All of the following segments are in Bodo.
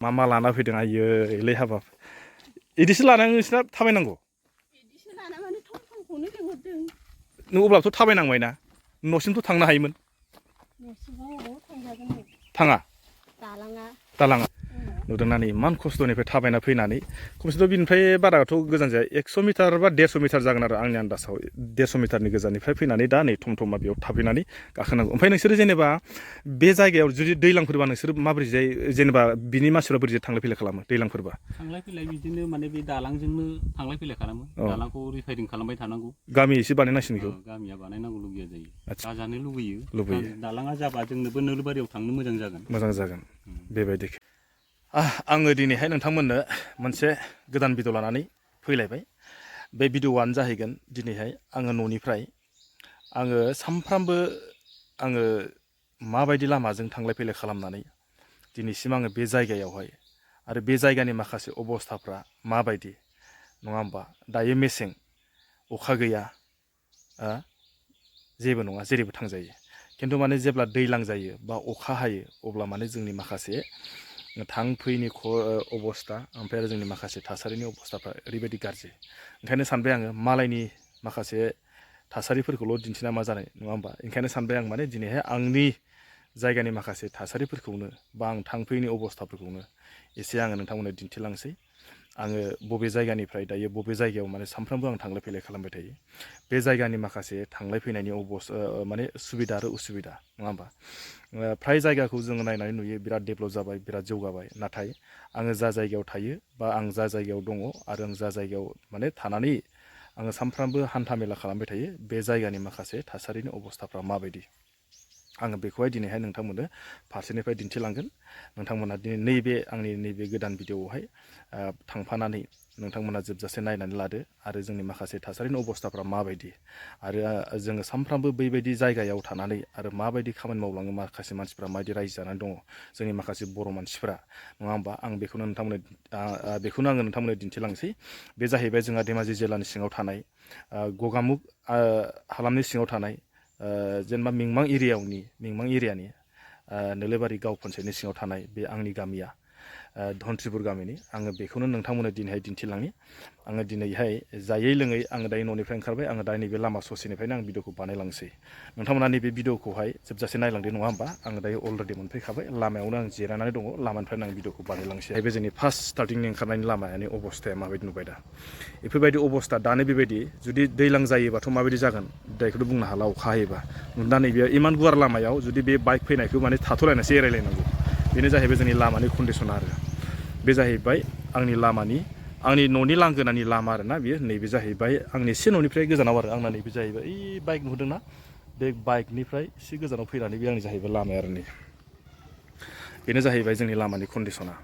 मा लाना फैदों आयै हाबाब इदिसो लानानै नोंसिना थाबायनांगौ इदिसो लाना माने थमथमखौनो लिंहरदों नों अब्लाथ' थाबायनांबायना न'सिमथ' थांनो हायोमोन न'सिमाव अबाव थांजागोन नो थाङा दालाङा नुदोंना नै इमान खस्थ'निफ्राय थाबायना फैनानै खमसेथ' बिनिफ्राय बाराथ' गोजान जाया 100 मिटार बा 150 मिटार जागोन आरो आंनि आन्दाजाव 150 मिटारनि गोजाननिफ्राय फैनानै दा नै थमथमा बेयाव थाफैनानै गाखोनांगौ ओमफ्राय नोंसोरो जेनेबा बे जायगायाव जुदि दैलांफोरबा नोंसोर माबोरै जाय जेनेबा बिनि मानसिफ्रा बोरै थांलाय फैलाय खालामो दैलांफोरबा थांलाय फैलाय बिदिनो माने बे दालांजोंनो थांलाय फैलाय खालामो दालांखौ रिफायरिं खालामबाय थानांगौ गामि एसे बानायनांसिगोन बेखौ गामिया बानायनांगौ लुगैया जायो जाजानो लुबैयो दालाङा जाबा जोंनोबो नोलोबारियाव थांनो मोजां जागोन बेबायदि आङो दिनैहाय नोंथांमोननो मोनसे गोदान भिडिअ लानानै फैलायबाय बे भिडिअआनो जाहैगोन दिनैहाय आङो न'निफ्राय आङो सानफ्रामबो आङो माबायदि लामाजों थांलाय फैलाय खालामनानै दिनैसिम आङो बे जायगायावहाय आरो बे जायगानि माखासे अबस्थाफ्रा माबायदि नङा होमबा दायो मेसें अखा गैया जेबो नङा जेरैबो थांजायो खिन्थु माने जेब्ला दैलां जायो बा अखा हायो अब्ला माने जोंनि माखासे थांफैनि अबस्था ओमफ्राय आरो जोंनि माखासे थासारिनि अबस्थाफ्रा ओरैबायदि गाज्रि ओंखायनो सानबाय आङो मालायनि माखासे थासारिफोरखौल' दिन्थिना मा जानाय नङा होमबा ओंखायनो सानबाय आं माने दिनैहाय आंनि जायगानि माखासे थासारिफोरखौनो बा आं थांफैनि अबस्थाफोरखौनो एसे आङो नोंथांमोननो दिन्थिलांसै आङो बबे जायगानिफ्राय दायो बबे जायगायाव माने सानफ्रामबो आं थांलाय फैलाय खालामबाय थायो बे जायगानि माखासे थांलाय फैनायनि माने सुबिदा आरो उसुबिदा नङा होमबा फ्राय जायगाखौ जोङो नायनानै नुयो बिराद डेभेलप जाबाय बिराद जौगाबाय नाथाय आङो जा जायगायाव थायो बा आं जा जायगायाव दङ आरो आं जा जायगायाव माने थानानै आङो सानफ्रामबो हान्था मेला खालामबाय थायो बे जायगानि माखासे थासारिनि अबस्थाफ्रा माबायदि आङो बेखौहाय दिनैहाय नोंथांमोननो फारसेनिफ्राय दिन्थिलांगोन नोंथांमोना दिनै नैबे आंनि नैबे गोदान भिडिअआवहाय थांफानानै नोंथांमोना जोबजासे नायनानै लादो आरो जोंनि माखासे थासारिनि अबस्थाफ्रा माबायदि आरो जोङो सानफ्रामबो बैबायदि जायगायाव थानानै आरो माबायदि खामानि मावलाङो माखासे मानसिफ्रा माबायदि रायजो जानानै दङ जोंनि माखासे बर' मानसिफ्रा नङा होमबा आं बेखौनो आङो नोंथांमोननो दिन्थिलांसै बे जाहैबाय जोंहा धेमाजि जिल्लानि सिङाव थानाय गगामुग हालामनि सिङाव थानाय जेनेबा मिंमां एरियानि नोलोबारि गाव पन्सायतनि सिङाव थानाय बे आंनि गामिया धनत्रिपुर गामिनि आङो बेखौनो नोंथांमोननो दिनैहाय दिन्थिलांनि आङो दिनैहाय जायै लोङै आङो दायो न'निफ्राय ओंखारबाय आङो दा नैबे लामा ससेनिफ्रायनो आं भिडिअखौ बानायलांसै नोंथांमोना नैबे भिडिअखौहाय जोबजासे नायलांदो नङा होमबा आङो दायो अलरेडि मोनफैखाबाय लामायावनो आं जिरायनानै दङ लामानिफ्रायनो आं भिडिअखौ बानायलांसै बे जोंनि फार्स्ट स्टार्टिंनि ओंखारनायनि लामानि अबस्थाया माबायदि नुबाय दा बेफोरबायदि अबस्था दानो बेबायदि जुदि दैलां जायोबाथ' माबायदि जागोन दायखौथ' बुंनो हाला अखा हायोबा दा नैबे इमान गुवार लामायाव जुदि बे बाइक फैनायखौ माने थाथ'लायनासो एरायलायनांगौ बेनो जाहैबाय जोंनि लामानि कन्डिसना आरो बे जाहैबाय आंनि न'नि लांगोनानि लामा आरोना बियो नैबे जाहैबाय आंनि एसे न'निफ्राय गोजानाव आरो आंना नैबे जाहैबाय ओइ बाइक नुदोंना बे बाइकनिफ्राय एसे गोजानाव फैनानै बे आंनि जाहैबाय लामाया आरो नै बेनो जाहैबाय जोंनि लामानि कन्डिसना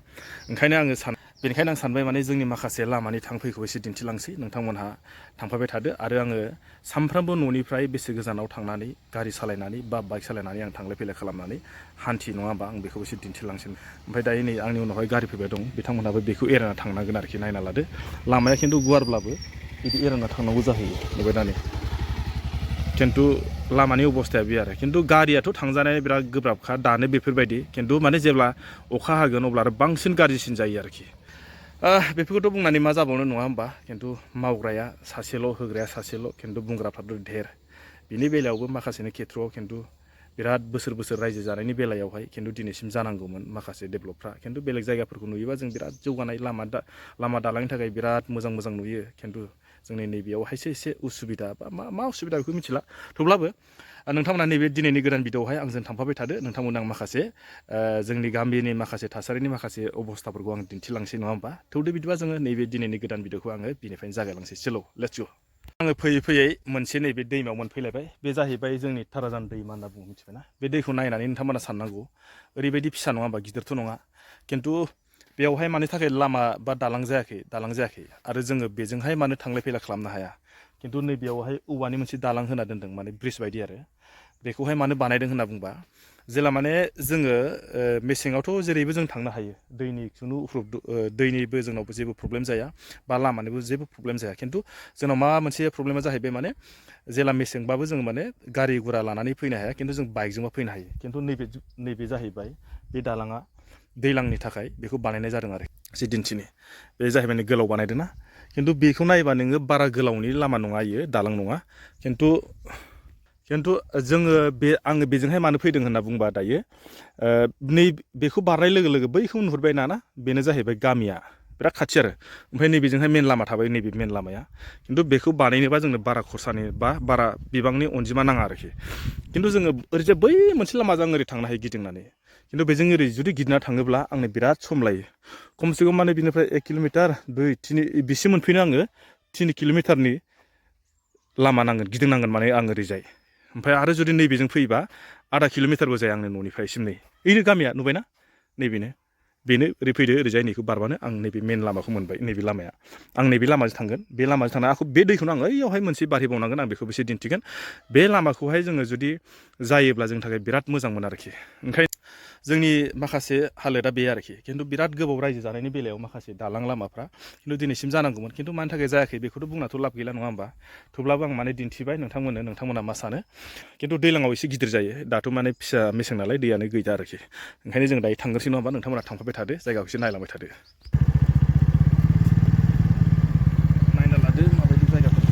बेनिखायनो आं सानबाय माने जोंनि माखासे लामानि थांफैखौ एसे दिन्थिलांसै नोंथांमोनहा थांफाबाय थादो आरो आङो सानफ्रामबो न'निफ्राय बेसे गोजानाव थांनानै गारि सालायनानै बा बाइक सालायनानै आं थांलाय फैलाय खालामनानै हान्थि नङा होमबा आं बेखौ एसे दिन्थिलांसै ओमफ्राय दायो नै आंनि उनावहाय गारि फैबाय दं बिथांमोनहाबो बेखौ एरायना थांनांगोन आरोखि नायना लादो लामाया खिन्थु गुवारब्लाबो बिदि एरायना थांनांगौ जाहैयो नुबाय दा नै खिन्थु लामानि अबस्थाया बे आरो खिन्थु गारियाथ' थांजानाया बिराद गोब्राबखा दानो बेफोरबायदि खिन्थु माने जेब्ला अखा हागोन अब्ला आरो बांसिन गाज्रिसिन जायो आरोखि बेफोरखौथ' बुंनानै मा जाबावनो नङा होमबा खिन्थु मावग्राया सासेल' होग्राया सासेल' खिन्थु बुंग्राफ्राथ' ढेर बिनि बेलायावबो माखासेनि खेथ्र'आव खिन्थु बिराद बोसोर रायजो जानायनि बेलायावहाय खिन्थु दिनैसिम जानांगौमोन माखासे डेभेलपफ्रा खिन्थु बेलेग जायगाफोरखौ नुयोबा जों बिराद जौगानाय लामा दालांनि थाखाय बिराद मोजां नुयो खिन्थु जोंनि नैबेयावहायसो एसे उसुबिदा बा मा उसुबिदा बेखौ मिथिला थेवब्लाबो नोंथांमोना नैबे दिनैनि गोदान भिडिअआवहाय आंजों थांफाबाय थादो नोंथांमोन आं माखासे जोंनि गामिनि माखासे थासारिनि माखासे अबस्थाफोरखौ आं दिन्थिलांसै नङा होमबा थौदो बिदिबा जोङो नैबे दिनैनि गोदान भिडिअखौ आङो बिनिफ्रायनो जागायलांसै चलो लेट्स गो आङो फैयै मोनसे नैबे दैमायाव मोनफैलायबाय बे जाहैबाय जोंनि थाराजान दैमा होनना बुङो मिथिबायना बे दैखौ नायनानै नोंथांमोना साननांगौ ओरैबायदि फिसा नङा होमबा गिदिरथ' नङा खिन्थु बेयावहाय मानि थाखाय लामा बा दालां जायाखै आरो जोङो बेजोंहाय मानो थांलाय फैलाय खालामनो हाया खिन्थु नैबेयावहाय औवानि मोनसे दालां होना दोनदों माने ब्रिज बायदि आरो बेखौहाय मानो बानायदों होनना बुंबा जेला माने जोङो मेसेङावथ' जेरैबो जों थांनो हायो दैनिबो जोंनावबो जेबो प्रब्लेम जाया बा लामानिबो जेबो प्रब्लेम जाया खिन्थु जोंनाव मा मोनसे प्रब्लेमा जाहैबाय माने जेला मेसेंबाबो जोङो माने गारि गुरा लानानै फैनो हाया खिन्थु जों बाइकजोंबो फैनो हायो खिन्थु नैबे जाहैबाय बे दालाङा दैलांनि थाखाय बेखौ बानायनाय जादों आरो एसे दिन्थिनि बे जाहैबाय गोलाव बानायदों ना खिन्थु बेखौ नायोबा नोङो बारा गोलावनि लामा नङा इयो दालां नङा खिन्थु जोङो आङो बेजोंहाय मानो फैदों होनना बुंबा दायो नै बेखौ बारनाय लोगो लोगो बैखौ नुहुरबाय ना बेनो जाहैबाय गामिया बिराद खाथि आरो ओमफ्राय नैबेजोंहाय मेन लामा थाबाय नैबे मेन लामाया खिन्थु बेखौ बानायनोबा जोंनो बारा खरसानि बा बारा बिबांनि अनजिमा नाङा आरोखि खिन्थु जोङो ओरैजाय बै मोनसे लामाजों ओरै थांनो हायो गिदिंनानै खिन्थु बेजों ओरै जुदि गिदिंना थाङोब्ला आंनो बिराद सम लायो खमसे खम माने बिनिफ्राय 1 किल'मिटार 2 बिसिम मोनफैनो आङो 3 किल'मिटारनि लामा नांगोन गिदिंनांगोन माने आं ओरैजाय ओमफ्राय आरो जुदि नैबेजों फैयोबा आधा किल'मिटारबो जाया आंनि न'निफ्रायसिम नै ओइनो गामिया नुबायना बेनो ओरै फैदो ओरैजाय नैखौ बारबानो आं नैबे मेन लामाखौ मोनबाय नैबे लामाया आं नैबे लामाजों थांगोन बे लामाजों थांना बे दैखौनो आं ओइयावहाय मोनसे बारहैबावनांगोन आं बेखौबो एसे दिन्थिगोन बे लामाखौहाय जोङो जुदि जायोब्ला जोंनि थाखाय बिराद मोजांमोन आरोखि ओंखायनो जोंनि माखासे हालोदा बे आरोखि खिन्थु बिराद गोबाव रायजो जानायनि बेलायाव माखासे दालां लामाफ्रा खिन्थु दिनैसिम जानांगौमोन खिन्थु मानि थाखाय जायाखै बेखौथ' बुंनाथ' लाब गैला नङा होमबा थेवब्लाबो आं माने दिन्थिबाय नोंथांमोना मा सानो खिन्थु दैलाङाव एसे गिदिर जायो दाथ' माने फिसा मेसें नालाय दैयानो गैया आरोखि ओंखायनो जों दायो थांगोनसै नङा होमबा नोंथांमोना थांफाबाय थादो जायगाखौ एसे नायलांबाय थादो नायना लादो माबायदि जायगाफोर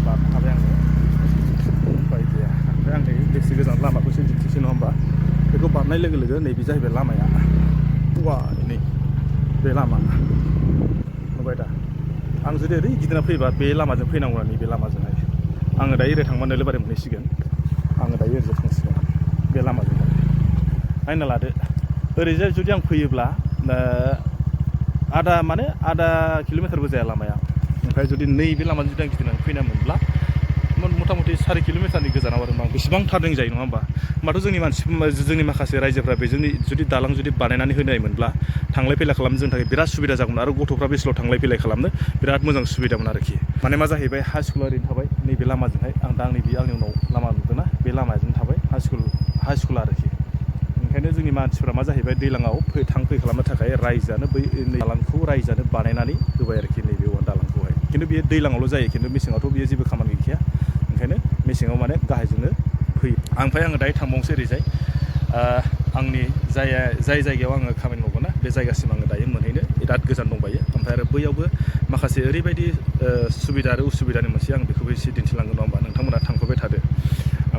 बारनो हाबाय आङो उफाय गैया ओमफ्राय आं नै बेसे गोजान लामाखौसो दिन्थिसै नङा होमबा बेखौ बारनाय लोगो लोगो नैबे जाहैबाय लामाया वा नै बे लामा नुबाय दा आं जुदि ओरै गिदिंना फैबा बे लामाजों फैनांगौ नैबे लामाजोंहाय आङो दायो ओरै थांबा नोलोबारि मोनहैसिगोन आङो दायो ओरैजाय थांसिगोन बे लामाजोंहाय नायना लादो ओरैजाय जुदि आं फैयोब्ला आधा किल'मिटारबो जाया लामाया ओमफ्राय जुदि नैबे लामाजों जुदि आं गिदिंनानै फैना मोनब्ला मथा मथि 4 किल'मिटारनि गोजानाव आरो आं बेसेबां थारदिं जायो नङा होमबा होमबाथ' जोंनि माखासे रायजोफ्रा बेजोंनि जुदि दालां जुदि बानायनानै होनाय मोनब्ला थांलाय फैलाय खालामनो जोंनि थाखाय बिराद सुबिदा जागौमोन आरो गथ'फ्रा बे स्कुलाव थांलाय फैलाय खालामनो बिराद मोजां सुबिदामोन आरोखि माने मा जाहैबाय हाइ स्कुला ओरैनो थाबाय नैबे लामाजोंहाय आं दा आंनि उनाव लामा नुदोंना बे लामाजों थाबाय हाइ स्कुल आरोखि ओंखायनो जोंनि मानसिफ्रा मा जाहैबाय दैलाङाव थांफै खालामनो थाखाय रायजोआनो बै दालांखौ रायजोआनो बानायनानै होबाय आरोखि नैबे दालांखौहाय खिन्थु बेयो दैलाङावल' जायो खिन्थु मेसेङावथ' बेयो जेबो खामानि गैखाया ओंखायनो मेसेङाव माने गाहायजोंनो फैयो ओमफ्राय आङो दायो थांबावनोसै ओरैजाय आंनि जाय जायगायाव आङो खामानि मावगोन ना बे जायगासिम आङो दायो मोनहैनो बिराद गोजान दंबायो ओमफ्राय आरो बैयावबो माखासे ओरैबायदि सुबिदा आरो उसुबिदानि मोनसे आं बेखौबो एसे दिन्थिलांगोन नङा होमबा नोंथांमोना थांफाबाय थादो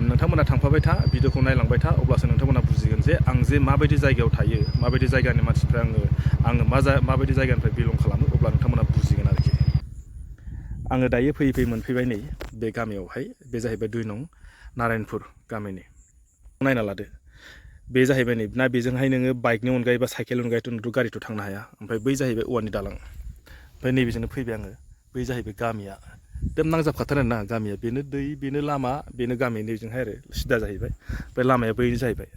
नोंथांमोना थांफाबाय था भिडिअखौ नायलांबाय था अब्लासो नोंथांमोना बुजिगोन जे आं जे माबायदि जायगायाव थायो माबायदि जायगानि मानसिफ्रा आङो माबायदि जायगानिफ्राय बिलं खालामो अब्ला नोंथांमोना बुजिगोन आरोखि आङो दायो फैयै मोनफैबाय नै बे गामियावहाय बे जाहैबाय 2 नं नारायणपुर गामिनि नायना लादो बे जाहैबाय नै ना बेजोंहाय नोङो बाइकनि अनगायै बा साइकेलनि अनगायैथ' गारिथ' थांनो हाया ओमफ्राय बै जाहैबाय औवानि दालां ओमफ्राय नैबेजोंनो फैबाय आङो बै जाहैबाय गामिया एकदम नांजाबखाथारो ना गामिया बेनो दै बेनो लामा बेनो गामि नैजोंहाय आरो सिदा जाहैबाय बे लामाया बैनो जाहैबाय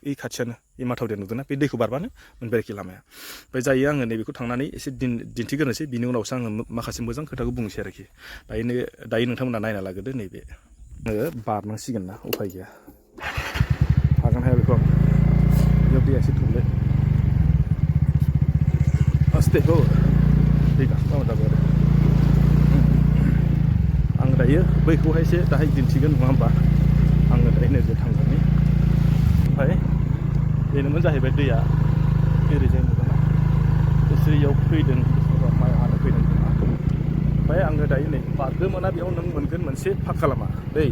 ओइ खाथियानो माथावरिया नुदोंना बे दैखौ बारबानो मोनबाय आरोखि लामाया ओमफ्राय जायो आङो नैबेखौ थांनानै एसे दिन्थिग्रोनोसै बिनि उनावसो आङो माखासे मोजां खोथाखौ बुंनोसै आरोखि दायो नोंथांमोना नायना लाग्रोदो नैबे आङो बारनांसिगोन ना उफाय गैया हागोन हाया बेखौ बेयाव दैया एसे थौले आस्तेखौ दै गाखोनांगौ जाबाय आरो आं दायो बैखौहायसो दाहाय दिन्थिगोन नङा होमबा आङो दायो नोजोर थांगोननि ओमफ्राय बेनोमोन जाहैबाय दैया ओरैजाय नुदोंना बिसोर फैदों सोरबा माइ हानो फैदों ओमफ्राय आङो दायो नै बारदो मोना बेयाव नों मोनगोन मोनसे फाक्का लामा दै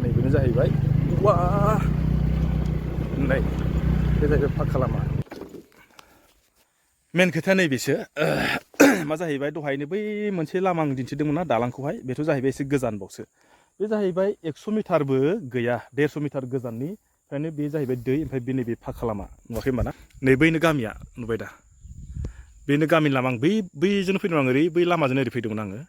नैबेनो जाहैबाय वा नै बे जाहैबाय फाक्का लामा मेन खोथाया नैबेसो मा जाहैबाय दहायनो बै मोनसे लामा आं दिन्थिदोंमोन ना दालांखौहाय बेथ' जाहैबाय एसे गोजानबावसो बे जाहैबाय 100 मिटारबो गैया 150 मिटार गोजाननिफ्रायनो बे जाहैबाय दै ओमफ्राय बे नैबे फाक्का लामा नुवाखै होमबा ना नै बैनो गामिया नुबाय दा बेनो गामिनि लामा आं बैजोंनो फैदोंमोन आं बै लामाजोंनो ओरै फैदोंमोन आङो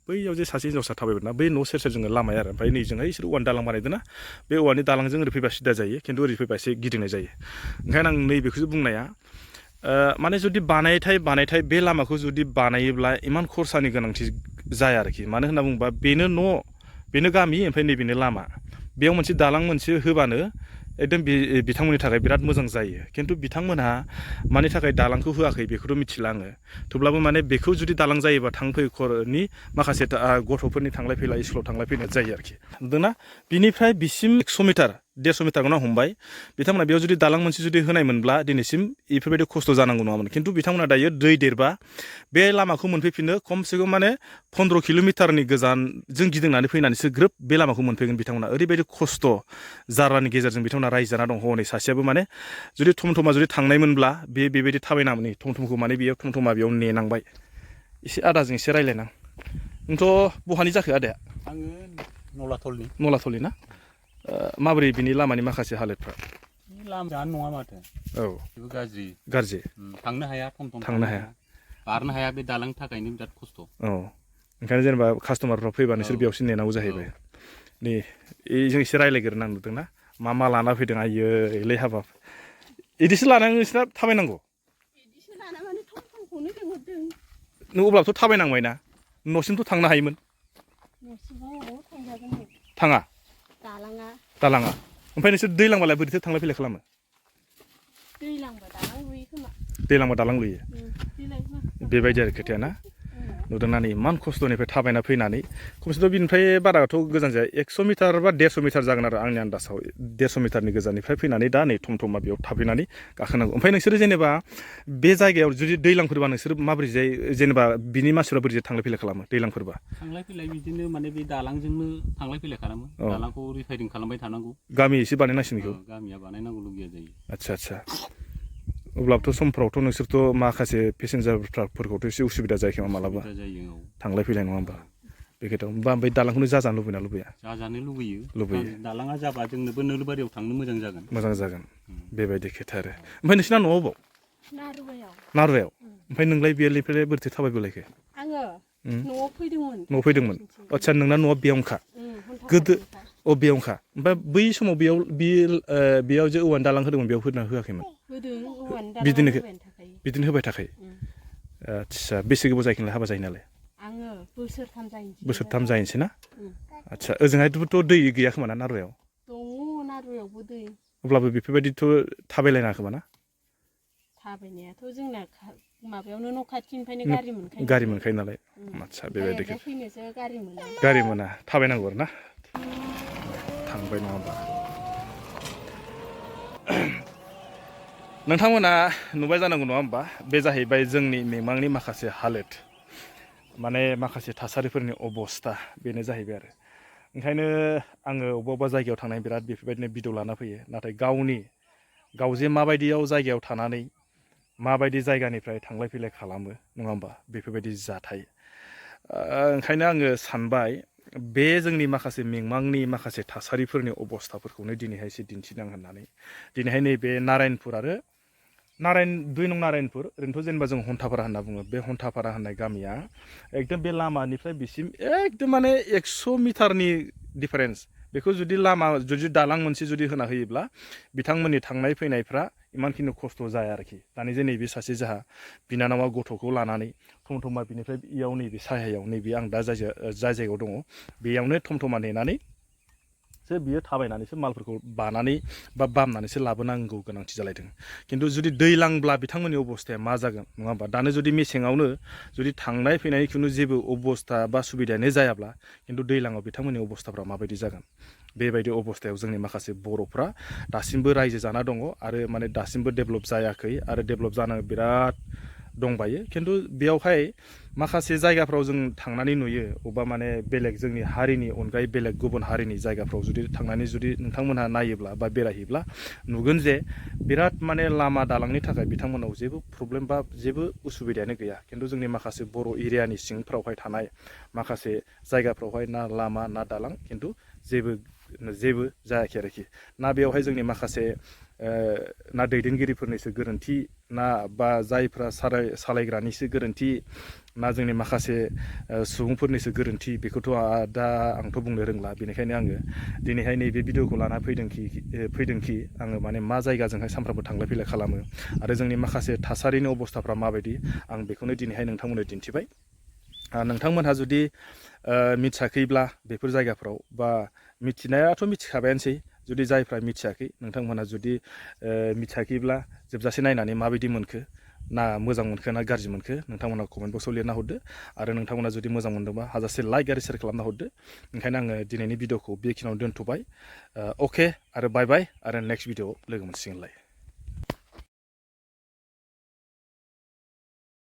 बैयाव जे सासे हिनजावसा थाबायमोन ना बै न' सेर जोङो लामाया आरो ओमफ्राय नैजोंहाय इसोर औवानि दालां बानायदों ना बे औवानि दालांजों ओरै फैबा सिदा जायो खिन्थु ओरै फैबा एसे गिदिंनाय जायो ओंखायनो आं नैबेखौसो बुंनाया माने जुदि बानायथाय बे लामाखौ जुदि बानायोब्ला इमान खरसानि गोनांथि जाया आरोखि मानो होनना बुङोबा बेनो न' बेनो गामि ओमफ्राय नैबेनो लामा बेयाव मोनसे दालां मोनसे होबानो एकदम बिथांमोननि थाखाय बिराद मोजां जायो खिन्थु बिथांमोनहा मानि थाखाय दालांखौ होआखै बेखौथ' मिथिला आङो थेवब्लाबो माने बेखौ जुदि दालां जायोबा थांफै खर'नि माखासे गथ'फोरनि थांलाय फैलाय स्कुलाव थांलाय फैलाय जायो आरोखि नुदोंना बिनिफ्राय बिसिम 100 मिटार 150 मिटारखौनो हमबाय बिथांमोना बेयाव जुदि दालां मोनसे जुदि होनाय मोनब्ला दिनैसिम बेफोरबायदि खस्थ' जानांगौ नङामोन खिन्थु बिथांमोना दायो दै देरबा बे लामाखौ मोनफैफिननो खमसे खम माने 15 किल'मिटारनि गोजानजों गिदिंनानै फैनानैसो ग्रोब बे लामाखौ मोनफैगोन बिथांमोना ओरैबायदि खस्थ' जारलानि गेजेरजों बिथांमोना रायजो जाना दं हनै सासेयाबो माने जुदि टमटमा जुदि थांनायमोनब्ला बेबायदि थाबायनामोन टमटमखौ माने बेयाव टमटमा बेयाव नेनांबाय एसे आदाजों एसे रायज्लायनां नोंथ' बहानि जाखो आदाया आङो नलाथलनि नलाथलि ना माबोरै बिनि लामानि माखासे हालोदफ्रा लामायानो नङा माथो औ बेबो गाज्रि थांनो हाया टमटम थांनो हाया बारनो हाया बे दालांनि थाखायनो बिराद खस्थ' औ ओंखायनो जेनेबा कास्ट'मारफ्रा फैबा नोंसोर बेयावसो नेनांगौ जाहैबाय नै जों एसे रायज्लायग्रोनां नुदोंना मा लाना फैदों आइयोलै हाबाब इदिसो लानानै नोंसोरना थाबायनांगौ बिदिसो लाना माने थमथमखौनो लिंहरदों नों अब्लाथ' थाबायनांबायना न'सिमथ' थांनो हायोमोन न'सिमाव अबाव थांजागोन नै थाङा दालाङा ओमफ्राय नोंसोर दैलांबालाय बोरैथो थांलाय फैलाय खालामो दैलांबा दालां लुयो खोमा दैलांबा दालां लुयो बेबायदि आरो खोथाया ना नुदोंना नै इमान खस्थ'निफ्राय थाबायना फैनानै खमसेथ' बिनिफ्राय बाराथ' गोजान जाया 100 मिटार बा 150 मिटार जागोन आरो आंनि आन्दाजाव 150 मिटारनि गोजाननिफ्राय फैनानै दा नै टमटमा बेयाव थाफैनानै गाखोनांगौ ओमफ्राय नोंसोरो जेनेबा बे जायगायाव जुदि दैलांफोरबा नोंसोर माबोरै जाय जेनेबा बिनि मानसिफ्रा बोरै थांलाय फैलाय खालामो दैलांफोरबा थांलाय फैलाय बिदिनो माने बे दालांजोंनो थांलाय फैलाय खालामो दालांखौ रिफायरिं खालामबाय थानांगौ गामि एसे बानायनांसिगोन बेखौ गामिया बानायनांगौ लुगैया जायो आदसा अब्लाबोथ' समफ्रावथ' नोंसोरथ' माखासे पेसेन्जारफोरखौथ' एसे उसुबिदा जायो खोमा मालाबा थांलाय फैलाय नङा होमबा बे खोथायाव होमबा ओमफ्राय दालांखौनो जाजानो लुबैना लुबैया जाजानो लुबैयो दालाङा जाबा जोंनोबो नोलोबारियाव थांनो मोजां जागोन बेबायदि खोथा आरो ओमफ्राय नोंसिना न'आव बाव नारुवायाव ओमफ्राय नोंलाय बेनिफ्राय बोरैथो थाबायबोलायखो आङो न'आव फैदोंमोन आदसा नोंना न'आ बेयावनोखा गोदो बेयावनोखा ओमफ्राय बै समाव बेयाव जे औवानि दालां होदोंमोन बेयाव होना होआखैमोन बिदिनो होबाय थाखायो आदसा बेसे गोबाव जाहैखोनलाय हाबा जायो नालाय आङो बोसोरथाम जाहैनोसै ना आदसा ओजोंहायथ' दै गैया खोमा ना नारुवायाव दङ नारुवायावबो दै अब्लाबो बेफोरबायदिथ' थाबायलायनाङा खोमा ना थाबायनायाथ' जोंना माबायावनो न' खाथिनिफ्रायनो गारि मोनखायो नालाय आदसा बेबायदि फैनोसो गारि मोना थाबायनांगौ आरो ना थांबाय नङा होमबा नोंथांमोना नुबाय जानांगौ नङा होमबा बे जाहैबाय जोंनि मिमांनि माखासे हालोद माने माखासे थासारिफोरनि अबस्था बेनो जाहैबाय आरो ओंखायनो आङो अबेबा जायगायाव थांनाय बिराद बेफोरबायदिनो भिडिअ लाना फैयो नाथाय गाव जे माबायदियाव जायगायाव थानानै माबायदि जायगानिफ्राय थांलाय फैलाय खालामो नङा होमबा बेफोरबायदि जाथाय ओंखायनो आङो सानबाय बे जोंनि माखासे मिमांनि माखासे थासारिफोरनि अबस्थाफोरखौनो दिनैहाय एसे दिन्थिनां होननानै दिनैहाय नैबे नारायणपुर आरो 2 नं नारायणपुर ओरैनोथ' जेनेबा जों हन्थापारा होनना बुङो बे हन्थापारा होननाय गामिया एकदम बे लामानिफ्राय बिसिम एकदम माने 100 मिटारनि डिफारेन्स बेखौ जुदि दालां मोनसे जुदि होना होयोब्ला बिथांमोननि थांनाय फैनायफ्रा इमानखिनि खस्थ' जाया आरोखि दानि जे नैबे सासे जोंहा बिनानावा गथ'खौ लानानै टमटमा बिनिफ्राय इयाव नैबे साहायाव नैबे आं दा जाय जायगायाव दङ बेयावनो टमटमा नेनानैसो बियो थाबायनानैसो मालफोरखौ बानानै बा बामनानैसो लाबोनांगौ गोनांथि जालायदों खिन्थु जुदि दैलांब्ला बिथांमोननि अबस्थाया मा जागोन नङा होमबा दानो जुदि मेसेङावनो जुदि थांनाय फैनायनि खुनु जेबो अबस्था बा सुबिदायानो जायाब्ला खिन्थु दैलाङाव बिथांमोननि अबस्थाफ्रा माबायदि जागोन बेबायदि अबस्थायाव जोंनि माखासे बर'फ्रा दासिमबो रायजो जाना दङ आरो माने दासिमबो डेभेलप जायाखै आरो डेभेलप जानो बिराद दंबायो खिन्थु बेयावहाय माखासे जायगाफ्राव जों थांनानै नुयो अबेबा माने बेलेग जोंनि हारिनि अनगायै बेलेग गुबुन हारिनि जायगाफ्राव जुदि थांनानै जुदि नोंथांमोनहा नायोब्ला बा बेरायहैब्ला नुगोन जे बिराद माने लामा दालांनि थाखाय बिथांमोनाव जेबो प्रब्लेम बा जेबो उसुबिदायानो गैया खिन्थु जोंनि माखासे बर' एरियानि सिंफ्रावहाय थानाय माखासे जायगाफ्रावहाय ना लामा ना दालां खिन्थु जेबो जायाखै आरोखि ना बेयावहाय जोंनि माखासे ना दैदेनगिरिफोरनिसो गोरोन्थि ना बा जायफ्रा सालायग्रानिसो गोरोन्थि ना जोंनि माखासे सुबुंफोरनिसो गोरोन्थि बेखौथ' दा आंथ' बुंनो रोंला बेनिखायनो आङो दिनैहाय नैबे भिडिअखौ लाना फैदोंखि आङो माने मा जायगाजोंहाय सानफ्रामबो थांलाय फैलाय खालामो आरो जोंनि माखासे थासारिनि अबस्थाफ्रा माबायदि आं बेखौनो दिनैहाय नोंथांमोननो दिन्थिबाय नोंथांमोनहा जुदि मिथियाखैब्ला बेफोर जायगाफ्राव बा मिथिनायाथ' मिथिखाबायानोसै जुदि जायफ्रा मिथियाखै नोंथांमोना जुदि मिथियाखैब्ला जोबजासे नायनानै माबायदि मोनखो ना मोजां मोनखो ना गाज्रि मोनखो नोंथांमोना कमेन्ट बक्सआव लिरना हरदो आरो नोंथांमोना जुदि मोजां मोनदोंबा हाजासे लाइक आरो शेयार खालामना हरदो ओंखायनो आङो दिनैनि भिडिअखौ बेखिनियावनो दोनथ'बाय अके आरो बाय बाय आरो नेक्स्ट भिडिअआव लोगो मोनसिगोनलाय